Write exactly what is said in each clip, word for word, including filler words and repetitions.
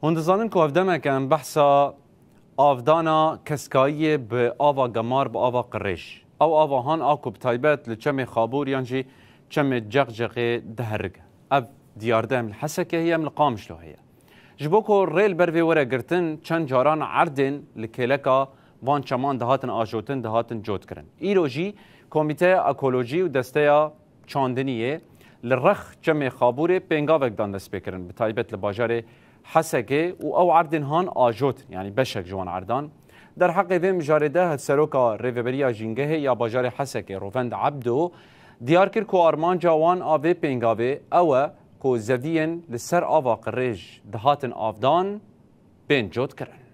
Hûn dizanin ku ev demek em behsa avdana keskayiyê bi ava gemar, bi ava qirêj. Ew ava han a ku bi taybet li çemê Xabûr yan jî çemê Ceqceqê diherike. Ev diyarde em li Hesekê heye, em li Qamişlo heye. Ji bo ku rê li ber vê were girtin, çend caran erdên li kêleka van çeman dihatin ajotin, dihatin cotkirin. Îro jî Komîteya Ekolojî û Desteya Çandiniyê li rex çemê Xabûrê pêngavek dan destpêkirin, bi taybet li bajarê Hesekê û ew erdên han ajotin, yanî beşek ji wan erdan. Derheqê vê mijarê de Hevseroka Rêveberiya Jîngehê ya bajarê Hesekê Rovend Ebdo diyar kir ku armanca wan a vê pêngavê ew e ku zeviyên li ser ava qirêj dihatin avdan bên cotkirin.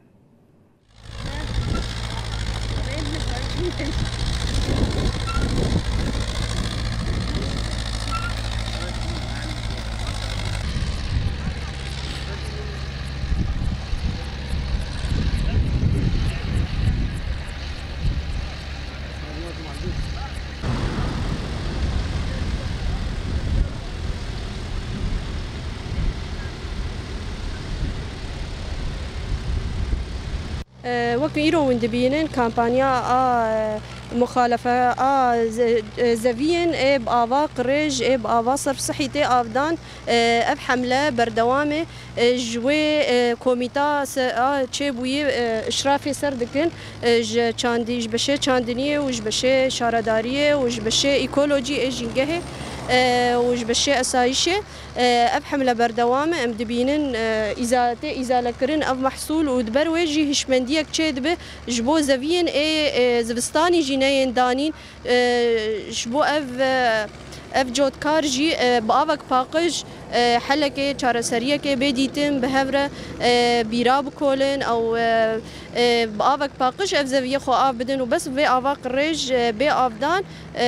Wekî îro hûn dibînin, kampanya a, e, muxalefe a ze-, e, zeviyên ê bi ava qirêj, ê bi ava serf sihî tê avdan, e, ev hemle berdewam e. E, ji wê, e, komîta se-, a çêbûyî, e, işrafê ser dikin, e, ji çandî-, ji beşê çandiniyê û ji beşê şaredariyê û ji beşê ekolojî ê jîngehê, e, û ji beşê esayîşê. E, ev hemle berdewam e. Em dibînin, e, îza-, tê îzalekirin ev mehsûl û di ber wê jî hişmendiyek çêdibe ji bo zeviyên ê, e, zivistanî jî neyên danîn. E, ji bo ev, e, ev cotkar jî, e, bi avek paqij, e, helekê, çareseriyekê bê dîtin, bi hev re, e, bîra bikolin, ew, e, e, bi avek paqij ev zeviyê xwe av bidin û bes vê ava qirêj, e, bê avdan, e,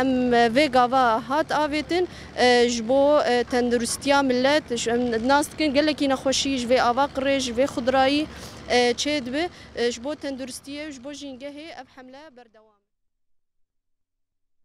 em vê gava hat avêtin, e, ji bo, e, tenduristiya millet, ji, em nas dikin gelekî nexweşî ji vê ava qirêj, ji vê xudrayî, e, çêdibe, e, ji bo tenduristiyê û ji bo jîngehê ev hemle berdewam.